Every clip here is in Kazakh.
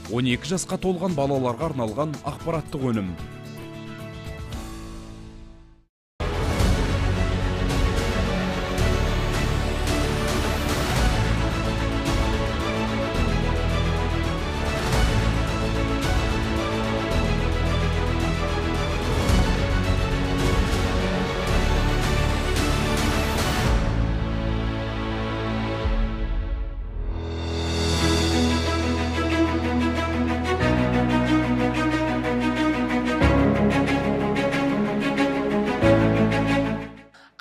12 жасқа толған балаларға арналған ақпараттық өнім.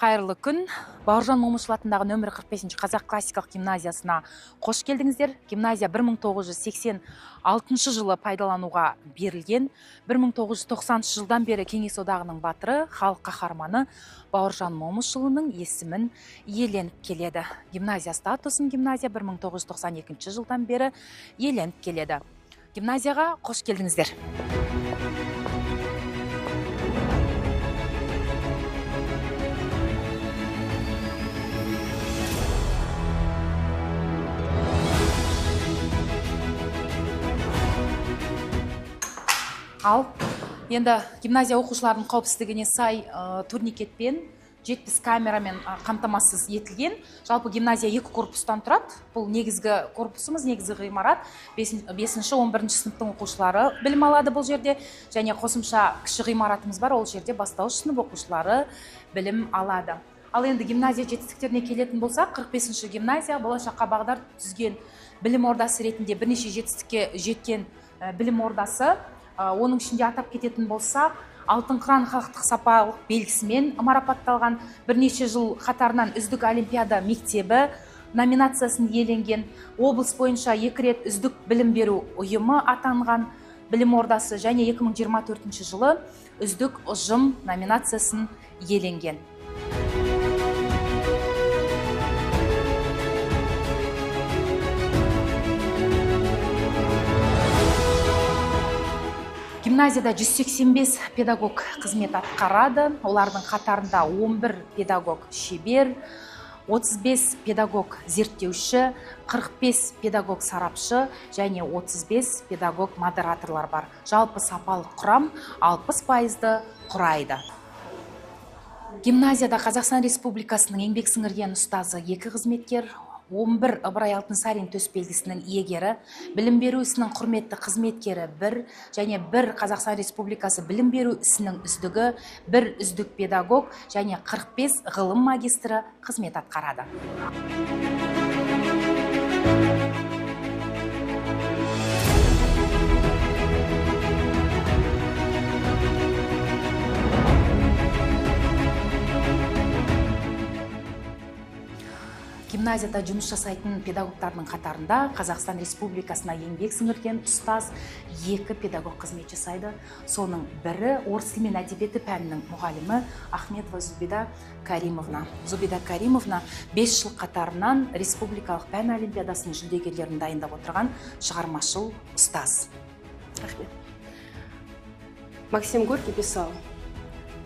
Қайырлы күн. Бауыржан Момышұлы атындағы нөмірі 45 қазақ классикалық гимназиясына қош келдіңіздер. Гимназия 1986 жылы пайдалануға берілген. 1990 жылдан бері Кеңес Одағының батыры, халық қаһарманы Бауыржан Момышұлының есімін иеленіп келеді. Гимназия статусын гимназия 1992 жылдан бері иеленіп келеді. Гимназияға қош келдіңіздер. Ал енді гимназия оқушыларының қауіпсіздігіне сай турникетпен 70 камерамен қамтамасыз етілген. Жалпы гимназия екі корпустан тұрады. Бұл негізгі корпусымыз, негізгі ғимарат. 5-11 сыныптың оқушылары білім алады бұл жерде. Және қосымша кіші ғимаратымыз бар, ол жерде бастауыш сынып оқушылары білім алады. Ал енді гимназия жетістіктеріне келетін болсақ, 45-ші гимназия болашаққа бағдар түзген білім ордасы ретінде бірнеше жетістікке жеткен білім ордасы. Оның ішінде атап кететін болсақ, Алтын қыран халықтық сапалық белгісімен марапатталған, бірнеше жыл қатарынан үздік олимпиада мектебі номинациясын иеленген, облыс бойынша 2 рет үздік білім беру ұйымы атанған білім ордасы және 2024 жылы үздік ұжым номинациясын иеленген. Гимназияда 185 педагог қызмет атқарады. Олардың қатарында 11 педагог шебер, 35 педагог зерттеуші, 45 педагог сарапшы және 35 педагог модераторлар бар. Жалпы сапалық құрам 60%-ды құрайды. Гимназияда Қазақстан Республикасының еңбек сіңірген ұстазы 2 қызметкер, 11 Ыбырай Алтынсарин төсбелгісінің иегері, білім беру ісінің құрметті қызметкері 1 және 1 Қазақстан Республикасы білім беру ісінің үздігі, 1 үздік педагог және 45 ғылым магистрі қызмет атқарады. Гимназияда жұмыс жасайтын педагогтардың қатарында Қазақстан Республикасына еңбек сіңірген ұстаз 2 педагог қызмет жасайды. Соның бірі орыс тілі мен әдебиеті пәнінің мұғалімі Ахметова Зубида Каримовна. Зубида Каримовна 5 жыл қатарынан республикалық пән олимпиадасының жүлдегерлерін дайындап отырған шығармашыл ұстаз. Рахмет. Максим Горький писал: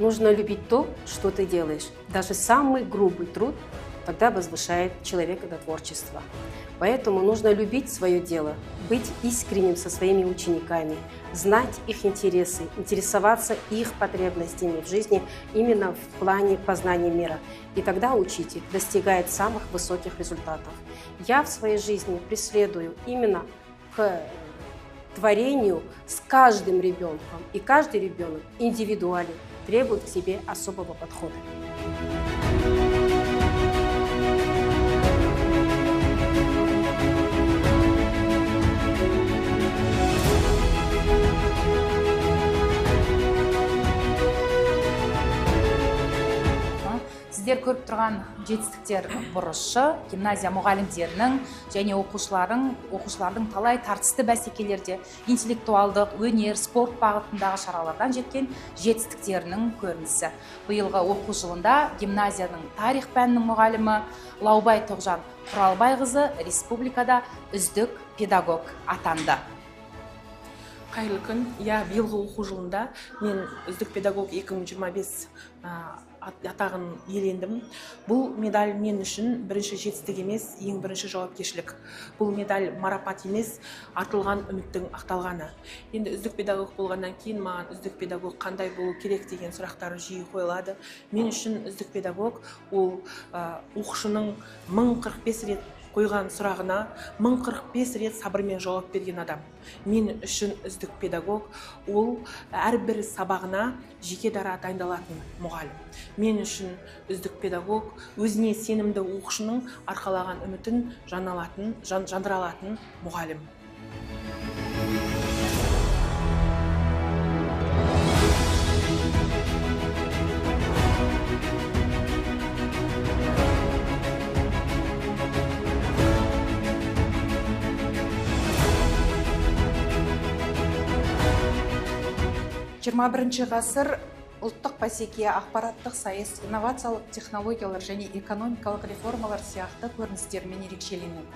«Нужно любить то, что ты делаешь. Даже самый грубый труд тогда возвышает человека до творчества. Поэтому нужно любить свое дело, быть искренним со своими учениками, знать их интересы, интересоваться их потребностями в жизни именно в плане познания мира. И тогда учитель достигает самых высоких результатов. Я в своей жизни преследую именно к творению с каждым ребенком. И каждый ребенок индивидуален, требует к себе особого подхода. Сіздер көріп тұрған жетістіктер бұрышы гимназия мұғалімдерінің және оқушылардың талай тартысты бәсекелерде интеллектуалдық, өнер, спорт бағытындағы шаралардан жеткен жетістіктерінің көрінісі. Биылғы оқу жылында гимназияның тарих пәнінің мұғалімі Лаубай Тоғжан Құралбайқызы республикада үздік педагог атанды. Қайырлы күн. Иә, биылғы оқу жылында мен үздік педагог 2025 атағын иелендім. Бұл медаль мен үшін бірінші жетістік емес, ең бірінші жауапкершілік. Бұл медаль марапат емес, артылған үміттің ақталғаны. Енді үздік педагог болғаннан кейін маған үздік педагог қандай болу керек деген сұрақтар жиі қойылады. Мен үшін үздік педагог ол оқушының 1045 рет қойған сұрағына 1045 рет сабырмен жауап берген адам. Мен үшін үздік педагог ол әрбір сабағына жеке дара дайындалатын мұғалім. Мен үшін үздік педагог өзіне сенімді оқушының арқалаған үмітін жандыра алатын мұғалім. Жиырма бірінші ғасыр ұлттық бәсеке, ақпараттық сайыс, инновациялық технологиялар және экономикалық реформалар сияқты көріністермен ерекшеленеді.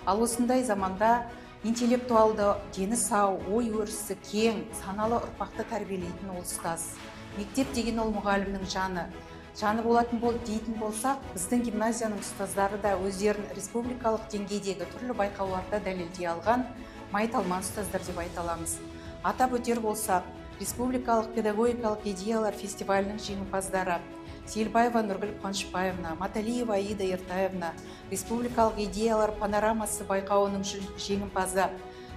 Ал осындай заманда интеллектуалды, дені сау, ой өрісі кең, саналы ұрпақты тәрбиелейтін ол ұстаз. Мектеп деген ол мұғалімнің жаны. Жаны болатын бол дейтін болсақ, біздің гимназияның ұстаздары да өздерін республикалық деңгейдегі түрлі байқауларда дәлелдей алған майталман ұстаздар деп айта аламыз. Атап өтер болсақ, Республикалық педагогикалық идеялар фестивалінің жеңімпаздары Сейілбаева Нұргүл Қуанышбаевна, Маталиева Аида Ертаевна, Республикалық идеялар панорамасы байқауының жеңімпазы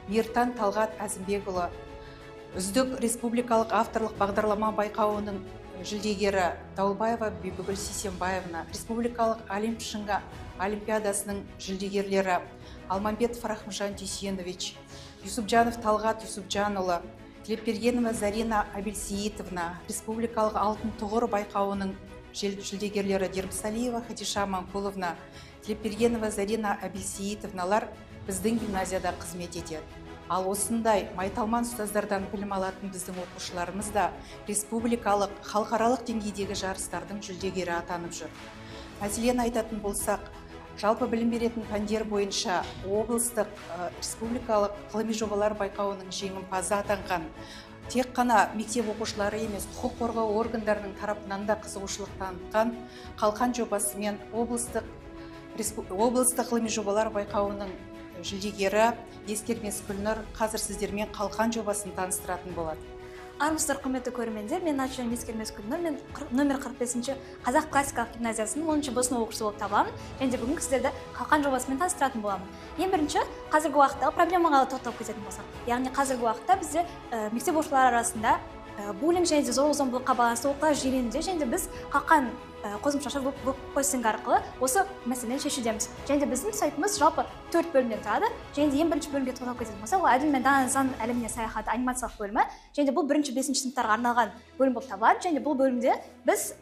Миртан Талғат Әзімбекұлы, үздік республикалық авторлық бағдарлама байқауының жүлдегері Дауылбаева Бибігүл Сейсенбаевна, Республикалық Олимп шыңы олимпиадасының жүлдегерлері Алмамбетов Рахымжан Дүйсенович, Юсупжанов Талғат Юсупжанұлы, Тілепбергенова Зарина Абельсеитовна, Республикалық Алтын тұғыр байқауының жүлдегерлері Дербісалиева Хадиша Манкуловна, Тілепбергенова Зарина Абельсеитовналар біздің гимназияда қызмет етеді. Ал осындай майталман ұстаздардан білім алатын біздің оқушыларымыз да республикалық, халықаралық деңгейдегі жарыстардың жүлдегері атанып жүр. Мәселен айтатын болсақ, жалпы білім беретін пәндер бойынша облыстық, республикалық ғылыми жобалар байқауының жеңімпазы атанған тек қана мектеп оқушылары емес, құқық қорғау органдарының тарапынан да қызығушылық танытқан Қалқан жобасымен облыстық ғылыми жобалар байқауының жүлдегері Ескермес Гүлнұр қазір сіздермен Қалқан жобасын таныстыратын болады. Армысыздар, құрметті көрермендер, мен аты-жөнім Ескермес Гүлнұр, мен номер 45-ші Қазақ классикалық гимназиясының 10-шы Б сынып оқушысы болып табыламын. Және де бүгін сіздерді Қалқан жобасымен таныстыратын боламын. Ең бірінші, қазіргі уақыттағы проблемаға тоқталып кететін болсақ, яғни қазіргі уақытта бізде мектеп оқушылары арасында буллинг және де зорлық-зомбылыққа байланысты оқиғалар жиіленуде, және де біз Қалқан қосымшашы веб-хостинг арқылы осы мәселені шешудеміз. Және де біздің сайтымыз жалпы 4 бөлімнен тұрады. Және де ең бірінші бөлімге тоқталып кететін болсақ, ол Әділ мен дана заң әлеміне саяхат анимациялық бөлімі. Және де бұл бірінші 5-ші сыныптарға арналған бөлім болып табылады. Және де бұл бөлімде біз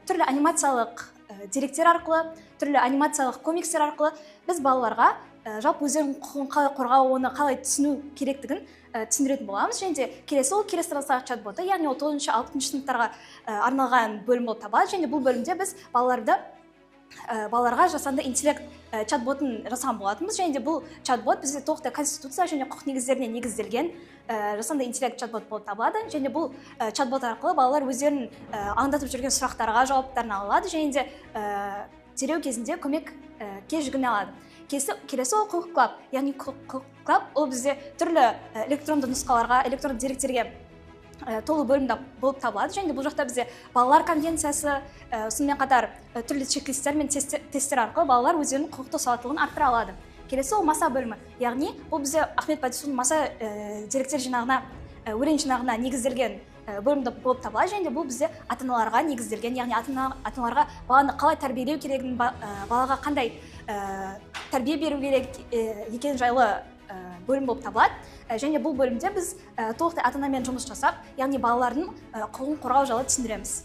түрлі анимациялық деректер арқылы, түрлі анимациялық комикстер арқылы біз балаларға жалпы өздерінің құқығын қалай қорғау, оны қалай түсіну керектігін түсіндіретін боламыз. Және де келесі ол келесі сағат чат-боты, яғни ол 9-шы, 6-шы сыныптарға арналған бөлім болып табылады. Және бұл бөлімде біз балаларға жасанды интеллект чат-ботын жасаған болатынбыз. Және де бұл чат-бот бізде толықтай конституция және құқық негіздеріне негізделген жасанды интеллект чат-бот болып табылады. Және бұл чат-бот арқылы балалар өздерін аңдатып жүрген сұрақтарға жауаптарын ала алады және де дереу кезінде көмекке жүгіне алады. Келесі ол құқық клаб, яғни құқық клаб ол бізде түрлі электронды нұсқаларға, электронды деректерге толы бөлім болып табылады. Және бұл жақта бізде балалар конвенциясы, сонымен қатар түрлі чек-листтер мен тесттер арқылы балалар өздерінің құқықтық сауаттылығын арттыра алады. Келесі ол маса бөлімі, яғни бұл бізде Ахмет Байтұрсыновтың маса деректер жинағына, өлең жинағына негізделген бөлім болып табылады. Және де бұл бізде ата-аналарға негізделген, яғни ата-аналарға баланы қалай тәрбиелеу керегін, балаға қандай тәрбие беру керек екені жайлы бөлім болып табылады. Және бұл бөлімде біз толықтай ата-анамен жұмыс жасап, яғни балалардың құқығын қорғау жайлы түсіндіреміз.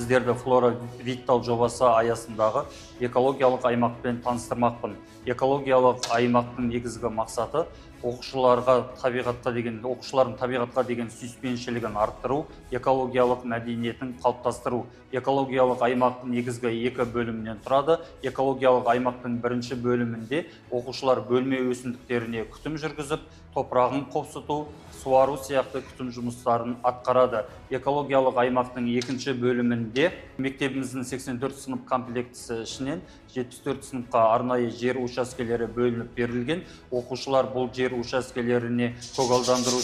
Сіздерді Флора Виттал жобасы аясындағы экологиялық аймақпен таныстырмақпын. Экологиялық аймақтың негізгі мақсаты оқушылардың табиғатқа деген сүйіспеншілігін арттыру, экологиялық мәдениетін қалыптастыру. Экологиялық аймақтың негізгі екі бөлімінен тұрады. Экологиялық аймақтың бірінші бөлімінде оқушылар бөлме өсімдіктеріне күтім жүргізіп, топырағын қопсыту, суару сияқты күтім жұмыстарын атқарады. Экологиялық аймақтың екінші бөлімінде мектебіміздің 84 сынып комплектісі ішінен 74 сыныпқа арнайы жер учаскелері бөлініп берілген. Оқушылар бұл жер учаскелеріне көгалдандыру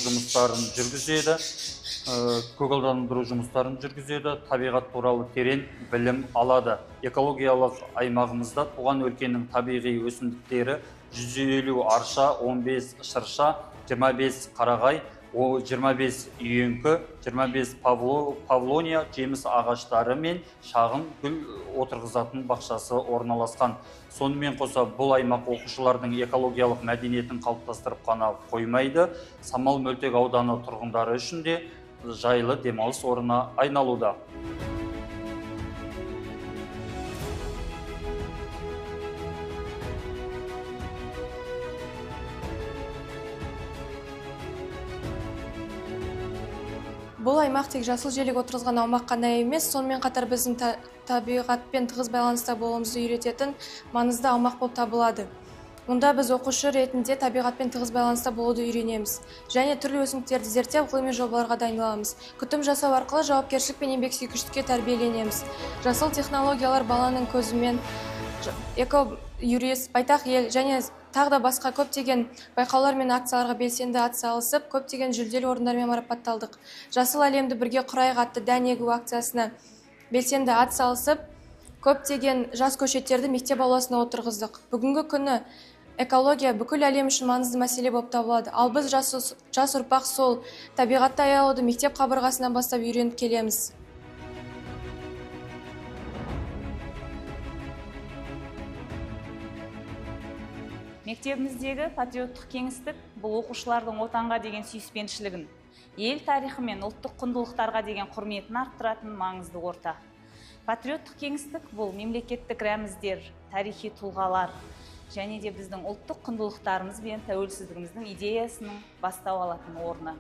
жұмыстарын жүргізеді, табиғат туралы терең білім алады. Экологиялық аймағымызда туған өлкенің табиғи өсімдіктері 150 арша, 15 шырша, 25 қарағай, 25 үйеңкі, 25 павлония жеміс ағаштары мен шағын гүл отырғызатын бақшасы орналасқан. Сонымен қоса бұл аймақ оқушылардың экологиялық мәдениетін қалыптастырып қана қоймайды, Самал мөлтек ауданы тұрғындары үшін де жайлы демалыс орнына айналуда. Бұл аймақ тек жасыл желек отырғызған аумақ қана емес, сонымен қатар біздің табиғатпен тығыз байланыста болуымызды үйрететін маңызды аумақ болып табылады. Мұнда біз оқушы ретінде табиғатпен тығыз байланыста болуды үйренеміз және түрлі өсімдіктерді зерттеп, ғылыми жобаларға дайындаламыз. Күтім жасау арқылы жауапкершілік пен еңбексүйгіштікке тәрбиеленеміз. Жасыл технологиялар баланың көзімен, эко-юрист, байтақ ел және тағы да басқа көптеген байқаулар мен акцияларға белсенді атсалысып, көптеген жүлделі орындармен марапатталдық. Жасыл әлемді бірге құрайық атты дән егу акциясына белсенді атсалысып, көптеген жас көшеттерді мектеп ауласына отырғыздық. Бүгінгі күні экология бүкіл әлем үшін маңызды мәселе болып табылады. Ал біз жас ұрпақ сол табиғатты аялауды мектеп қабырғасынан бастап үйреніп келеміз. Мектебіміздегі патриоттық кеңістік бұл оқушылардың отанға деген сүйіспеншілігін, ел тарихы мен ұлттық құндылықтарға деген құрметін арттыратын маңызды орта. Патриоттық кеңістік бұл мемлекеттік рәміздер, тарихи тұлғалар және де біздің ұлттық құндылықтарымыз бен тәуелсіздігіміздің идеясының бастау алатын орны.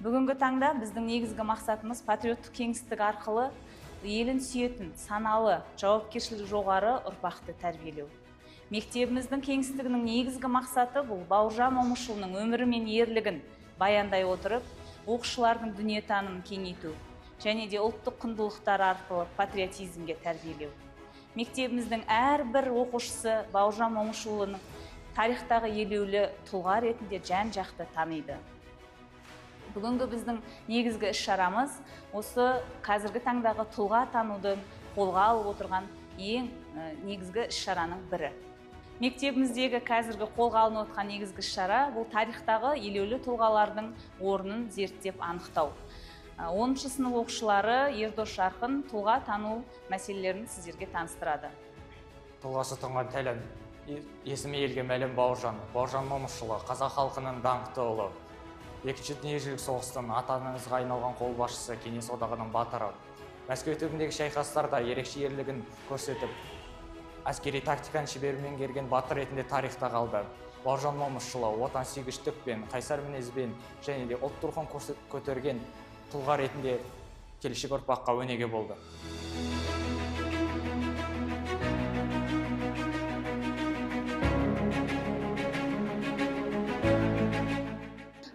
Бүгінгі таңда біздің негізгі мақсатымыз патриоттық кеңістік арқылы елін сүйетін, саналы, жауапкершілігі жоғары ұрпақты тәрбиелеу. Мектебіміздің кеңістігінің негізгі мақсаты бұл Бауыржан Момышұлының өмірі мен ерлігін баяндай отырып, оқушылардың дүниетанымын кеңейту және де ұлттық құндылықтар арқылы патриотизмге тәрбиелеу. Мектебіміздің әрбір оқушысы Бауыржан Момышұлының тарихтағы елеулі тұлға ретінде жан-жақты таниды. Бүгінгі біздің негізгі іс-шарамыз осы қазіргі таңдағы тұлға танудың қолға алып отырған ең негізгі іс-шараның бірі. Мектебіміздегі қазіргі қолға алынып отырған негізгі іс-шара бұл тарихтағы елеулі тұлғалардың орнын зерттеп анықтау. 10-шы сынып оқушылары Ердос Жарқын тұлға тану мәселелерін сіздерге таныстырады. Тұлғасы тұнған тәлім, есімі елге мәлім Бауыржан. Бауыржан Момышұлы қазақ халқының даңқты ұлы. Екінші дүниежүзілік соғыстың аты аңызға айналған қолбасшысы, Кеңес Одағының батыры. Мәскеу түбіндегі шайқастарда ерекше ерлігін көрсетіп, әскери тактиканы шебер меңгерген батыр ретінде тарихта қалды. Бауыржан Момышұлы отансүйгіштікпен, қайсар мінезбен және де ұлт рухын көтерген тұлға ретінде келешек ұрпаққа өнеге болды.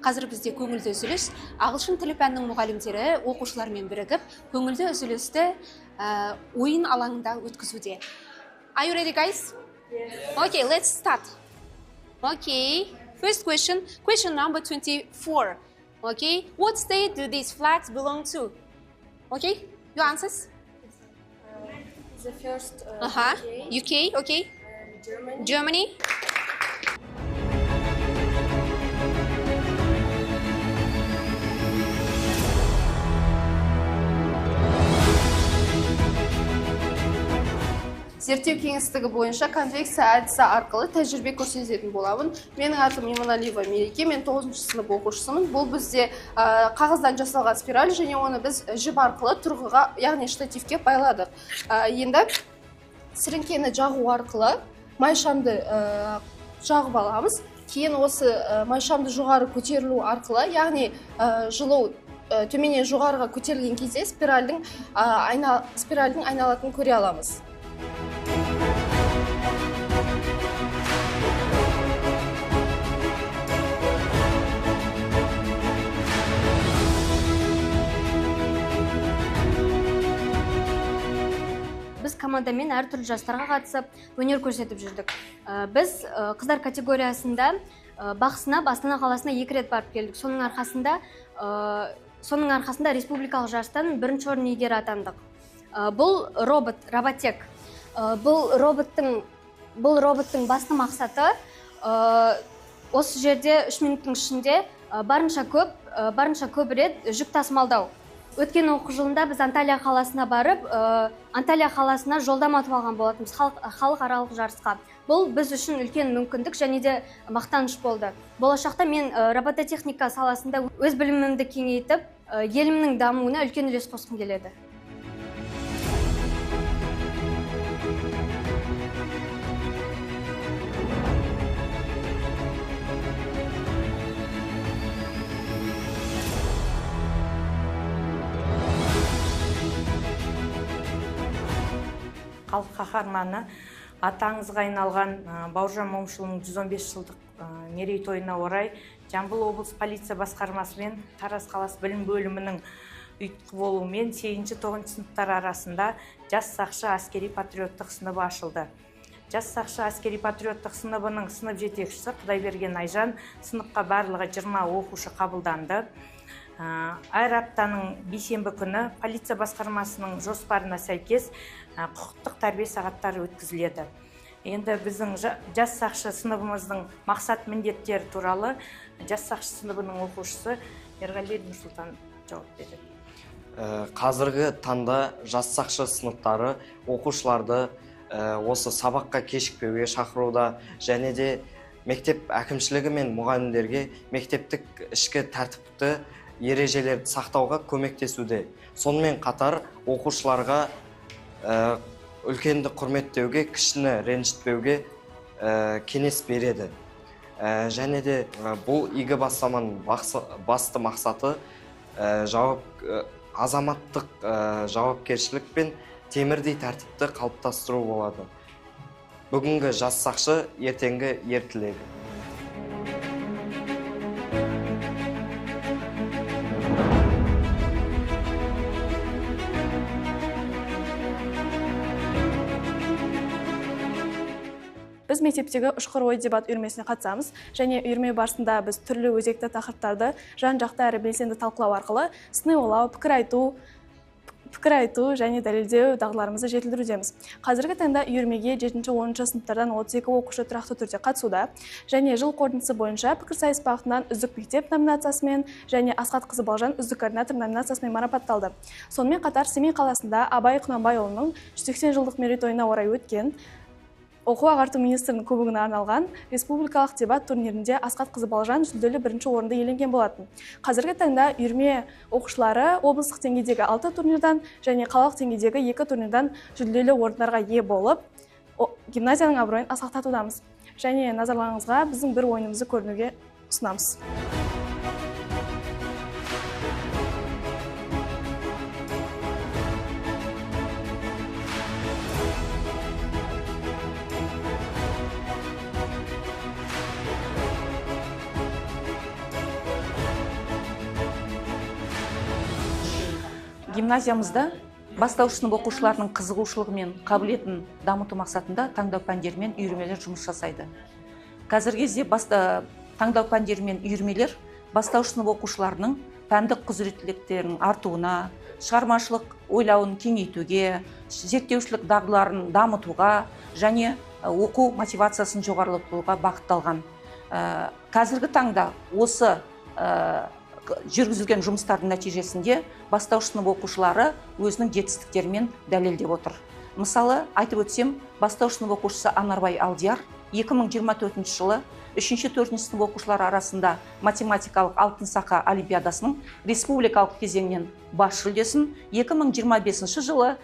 Қазір бізде көңілді үзіліс. Ағылшын тілі пәнінің мұғалімдері оқушылармен бірігіп көңілді үзілісті ойын алаңында өткізуде. Are you ready, guys? Yes. Okay, let's start. Okay, first question, question number 24. Okay, what state do these flags belong to? Okay, your answers? The first UK. UK, okay. Germany. Germany. Зерттеу кеңістігі бойынша конвекция әдісі арқылы тәжірибе көрсететін боламын. Менің атым Иманалиева Мереке, мен 9-шы сынып оқушысымын. Бұл бізде қағаздан жасалған спираль және оны біз жіп арқылы тұрғыға, яғни штативке байладық. Енді сіріңкені жағу арқылы майшамды жағып аламыз. Кейін осы майшамды жоғары көтерілу арқылы, яғни жылу төменнен жоғарыға көтерілген кезде спиральдің айналатынын көре аламыз. Біз командамен әртүрлі жарыстарға қатысып, өнер көрсетіп жүрдік. Біз қыздар категориясында бақ сынап Астана қаласына 2 рет барып келдік. Соның арқасында республикалық жарыстан бірінші орын иегері атандық. Бұл робот, роботек. Бұл роботтың басты мақсаты осы жерде 3 минуттың ішінде барынша көп рет жүк тасымалдау. Өткен оқу жылында біз Анталия қаласына барып, Анталия қаласына жолдама ұтып алған болатынбыз халықаралық жарысқа. Бұл біз үшін үлкен мүмкіндік және де мақтаныш болды. Болашақта мен робототехника саласында өз білімімді кеңейтіп, елімнің дамуына үлкен үлес қосқым келеді. Халық қаһарманы атаңызға айналған Бауыржан Момышұлының 115 жылдық мерейтойына орай Жамбыл облыс полиция басқармасы мен Тараз қаласы білім бөлімінің ұйытқы болуымен 8-9 сыныптар арасында жас сақшы әскери патриоттық сыныбы ашылды. Жас сақшы әскери патриоттық сыныбының сынып жетекшісі Құдайберген Айжан. Сыныпқа барлығы 20 оқушы қабылданды. Әр аптаның бейсенбі күні полиция басқармасының жоспарына сәйкес құқықтық тәрбие сағаттары өткізіледі. Енді біздің жас сақшы сыныбымыздың мақсат міндеттері туралы жас сақшы сыныбының оқушысы Ерғали Нұрсұлтан жауап береді. Қазіргі таңда жас сақшы сыныптары оқушыларды осы сабаққа кешікпеуге шақыруда және де мектеп әкімшілігі мен мұғалімдерге мектептік ішкі тәртіпті ережелерді сақтауға көмектесуде. Сонымен қатар оқушыларға үлкенді құрметтеуге, кішіні ренжітпеуге кеңес береді. Және де бұл игі бастаманың басты мақсаты азаматтық жауапкершілік пен темірдей тәртіпті қалыптастыру болады. Бүгінгі жас сақшы, ертеңгі ер тілегі. Біз мектептегі ұшқыр ой дебат үйірмесіне қатысамыз және үйірме барысында біз түрлі өзекті тақырыптарды жан-жақты әрі белсенді талқылау арқылы сыни ойлау, пікір айту және дәлелдеу дағдыларымызды жетілдірудеміз. Қазіргі таңда үйірмеге 7-10 сыныптардан 32 оқушы тұрақты түрде қатысуда және жыл қорытындысы бойынша пікірсайыс бағытынан үздік мектеп номинациясымен және Асхат қызы Балжан үздік координатор номинациясымен марапатталды. Сонымен қатар Семей қаласында Абай Құнанбайұлының 180 жылдық мерейтойына орай өткен Оқу ағарту министрінің кубогына арналған республикалық дебат турнирінде Асхат қызы Балжан жүлделі бірінші орынды иеленген болатын. Қазіргі таңда үйірме оқушылары облыстық деңгейдегі 6 турнирдан және қалалық деңгейдегі 2 турнирдан жүлделі орындарға ие болып, гимназияның абыройын асқақтатудамыз. Және назарларыңызға біздің бір ойынымызды көрінуге ұсынамыз. Гимназиямызда бастауыш сынып оқушыларының қызығушылығы мен қабілетін дамыту мақсатында таңдау пәндері мен үйірмелер жұмыс жасайды. Қазіргі кезде таңдау пәндері мен үйірмелер бастауыш сынып оқушыларының пәндік құзыреттіліктерінің артуына, шығармашылық ойлауын кеңейтуге, зерттеушілік дағдыларын дамытуға және оқу мотивациясын жоғарылатуға бағытталған. Қазіргі таңда осы жүргізілген жұмыстардың нәтижесінде бастауыш сынып оқушылары өзінің жетістіктерімен дәлелдеп отыр. Мысалы, айтып өтсем, бастауыш сынып оқушысы Анарбай Алдияр 2024 жылы 3-4 сынып оқушылары арасында математикалық Алтын сақа олимпиадасының республикалық кезеңінен бас жүлдесін, 2025 жылы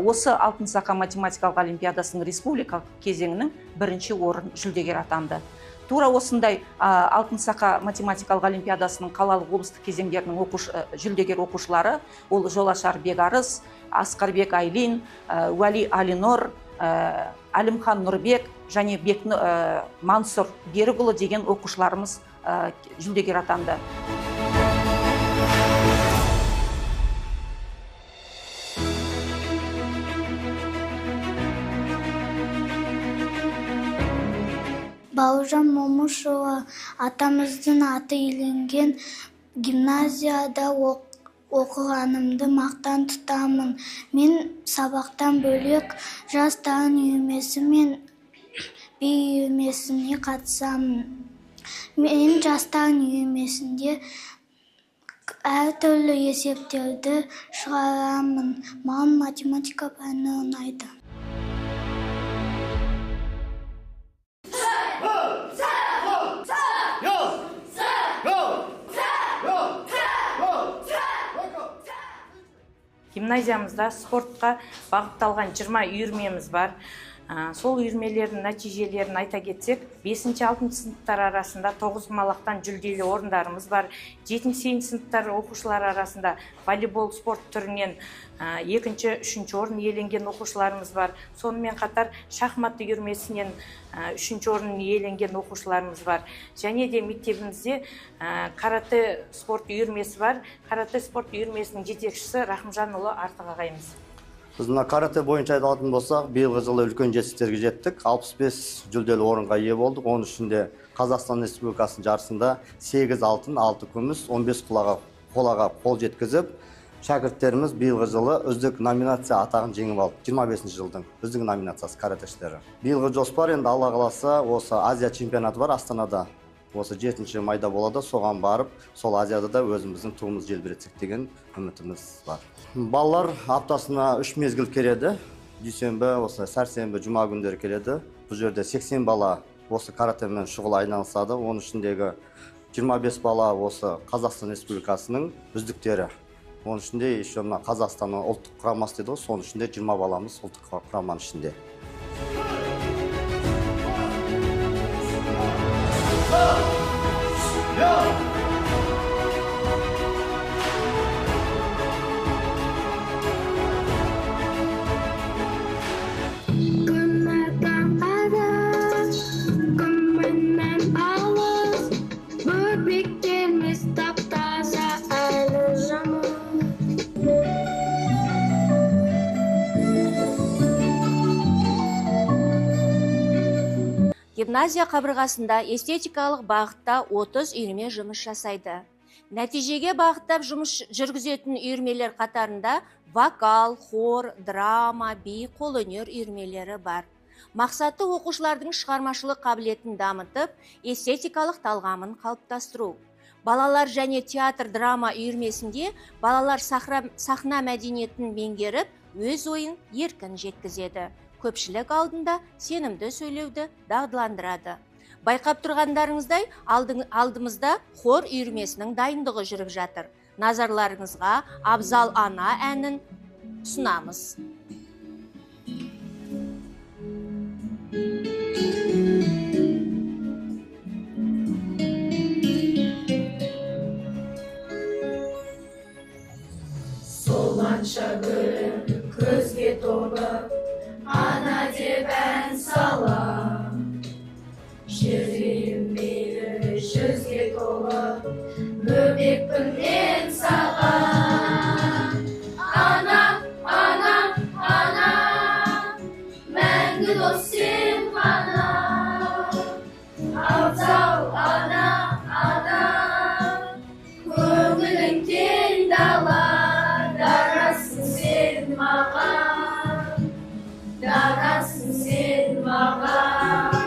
осы Алтын сақа математикалық олимпиадасының республикалық кезеңінің бірінші орын жүлдегері атанды. Тура осындай Алтын сақа математикалық олимпиадасының қалалық, облыстық кезеңдерінің жүлдегер оқушылары ол Жолашар Бегарыс, Асқарбек Айлин, Уәли Алинор, Әлімхан Нұрбек және Мансұр Берікұлы деген оқушыларымыз жүлдегер атанды. Бауыржан Момышұлы атамыздың аты иеленген гимназияда оқығанымды мақтан тұтамын. Мен сабақтан бөлек жас дарын үйірмесі мен би үйірмесіне қатысамын. Мен жас дарын үйірмесінде әртүрлі есептерді шығарамын. Маған математика пәні ұнайды. Гимназиямызда спортқа бағытталған 20 үйірмеміз бар. Сол үйірмелердің нәтижелерін айта кетсек, 5-6 сыныптар арасында 9 малақтан жүлделі орындарымыз бар. 7-8 сыныптар оқушылары арасында волейбол спорт түрінен 2-3 орын иеленген оқушыларымыз бар. Сонымен қатар шахмат үйірмесінен 3 орын иеленген оқушыларымыз бар. Және де мектебімізде карате спорт үйірмесі бар. Карате спорт үйірмесінің жетекшісі Рахымжанұлы Артық ағайымыз. Біз мына карате бойынша айтатын болсақ, биылғы жылы үлкен жетістіктерге жеттік. 65 жүлделі орынға ие болдық. Оның ішінде Қазақстан Республикасының жарысында 8 алтын, 6 күміс, 15 қолаға қол жеткізіп, шәкірттеріміз биылғы жылы үздік номинация атағын жеңіп алды. 25 жылдың үздік номинациясы каратэшілері. Биылғы жоспар енді Алла қаласа осы Азия чемпионаты бар Астанада. Осы 7 майда болады, соған барып, сол Азияда да өзіміздің туымызды желбіретсек деген үмітіміз бар. Балалар аптасына 3 мезгіл келеді. Дүйсенбі, осы сәрсенбі, жұма күндері келеді. Бұл жерде 80 бала осы каратэмен шұғыл айналысады. Оның ішіндегі 25 бала осы Қазақстан Республикасының үздіктері. Оның ішінде еще мына Қазақстанның ұлттық құрамасы дейді ғой, соның ішінде 20 баламыз ұлттық құраманың ішінде. Гимназия қабырғасында эстетикалық бағытта 30 үйірме жұмыс жасайды. Нәтижеге бағыттап жұмыс жүргізетін үйірмелер қатарында вокал, хор, драма, би, қолөнер үйірмелері бар. Мақсаты оқушылардың шығармашылық қабілетін дамытып, эстетикалық талғамын қалыптастыру. Балалар және театр драма үйірмесінде балалар сахна мәдениетін меңгеріп, өз ойын еркін жеткізеді. Көпшілік алдында сенімді сөйлеуді дағдыландырады. Байқап тұрғандарыңыздай, алдымызда хор үйірмесінің дайындығы жүріп жатыр. Назарларыңызға Абзал ана әнін ұсынамыз. Солғанша гүлім көзге толып, ана деп ән салам. Жүрейін мейлі жүзге толып, бөбекпін мен саған. Ана, ана, ана, мәңгі дос сен ғана. Абзал ана, ана, көңілің кең дала, дарасың сен маған. Дарасың сен маған.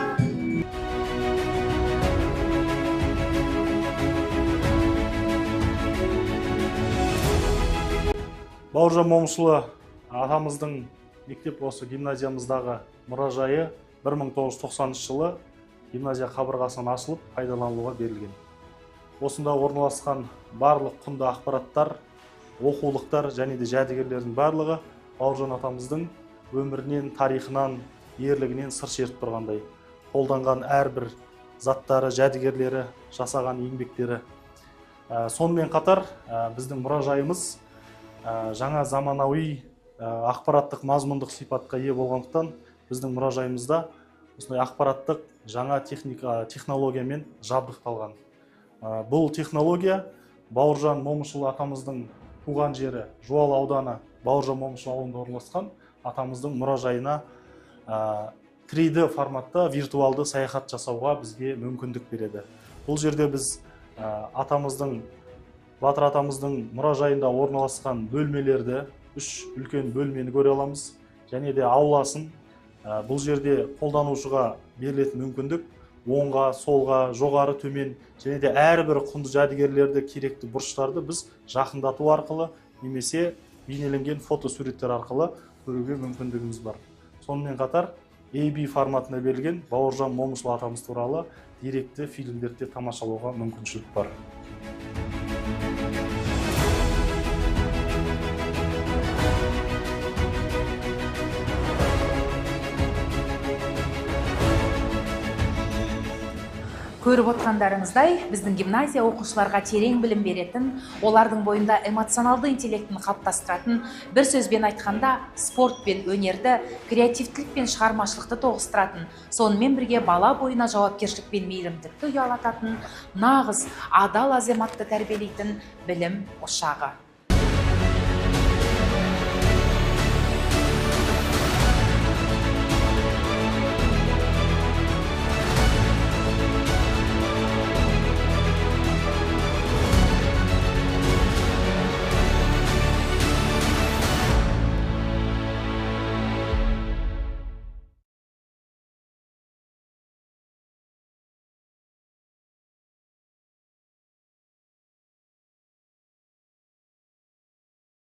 Бауыржан Момышұлы атамыздың Мектеп осы гимназиямыздағы мұражайы 1990 жылы гимназия қабырғасынан ашылып, пайдаланылуға берілген. Осында орналасқан барлық құнды ақпараттар, оқулықтар және де жәдігерлердің барлығы Бауыржан атамыздың өмірінен, тарихынан, ерлігінен сыр шертіп тұрғандай. Қолданған әрбір заттары, жәдігерлері, жасаған еңбектері. Сонымен қатар біздің мұражайымыз жаңа заманауи ақпараттық мазмұндық сипатқа ие болғандықтан, біздің мұражайымызда осындай ақпараттық жаңа техника, технологиямен жабдықталған. Бұл технология Бауыржан Момышұлы атамыздың туған жері Жуалы ауданы Бауыржан Момышұлы ауылында орналасқан атамыздың мұражайына 3D форматта виртуалды саяхат жасауға бізге мүмкіндік береді. Бұл жерде біз атамыздың, батыр атамыздың мұражайында орналасқан бөлмелерді, үш үлкен бөлмені көре аламыз, және де ауласын. Бұл жерде қолданушыға берілетін мүмкіндік оңға, солға, жоғары, төмен және де әрбір құнды жәдігерлерді, керекті бұрыштарды біз жақындату арқылы немесе бейнеленген фотосуреттер арқылы көруге мүмкіндігіміз бар. Сонымен қатар AB форматына берілген Бауыржан Момышұлы атамыз туралы деректі фильмдерді де тамашалауға мүмкіншілік бар. Көріп отқандарыңыздай, біздің гимназия оқушыларға терең білім беретін, олардың бойында эмоционалды интеллектін қалыптастыратын, бір сөзбен айтқанда, спорт пен өнерді, креативтілік пен шығармашылықты тоғыстыратын, сонымен бірге бала бойына жауапкершілік пен мейірімділікті ұялататын, нағыз адал азаматты тәрбиелейтін білім ошағы.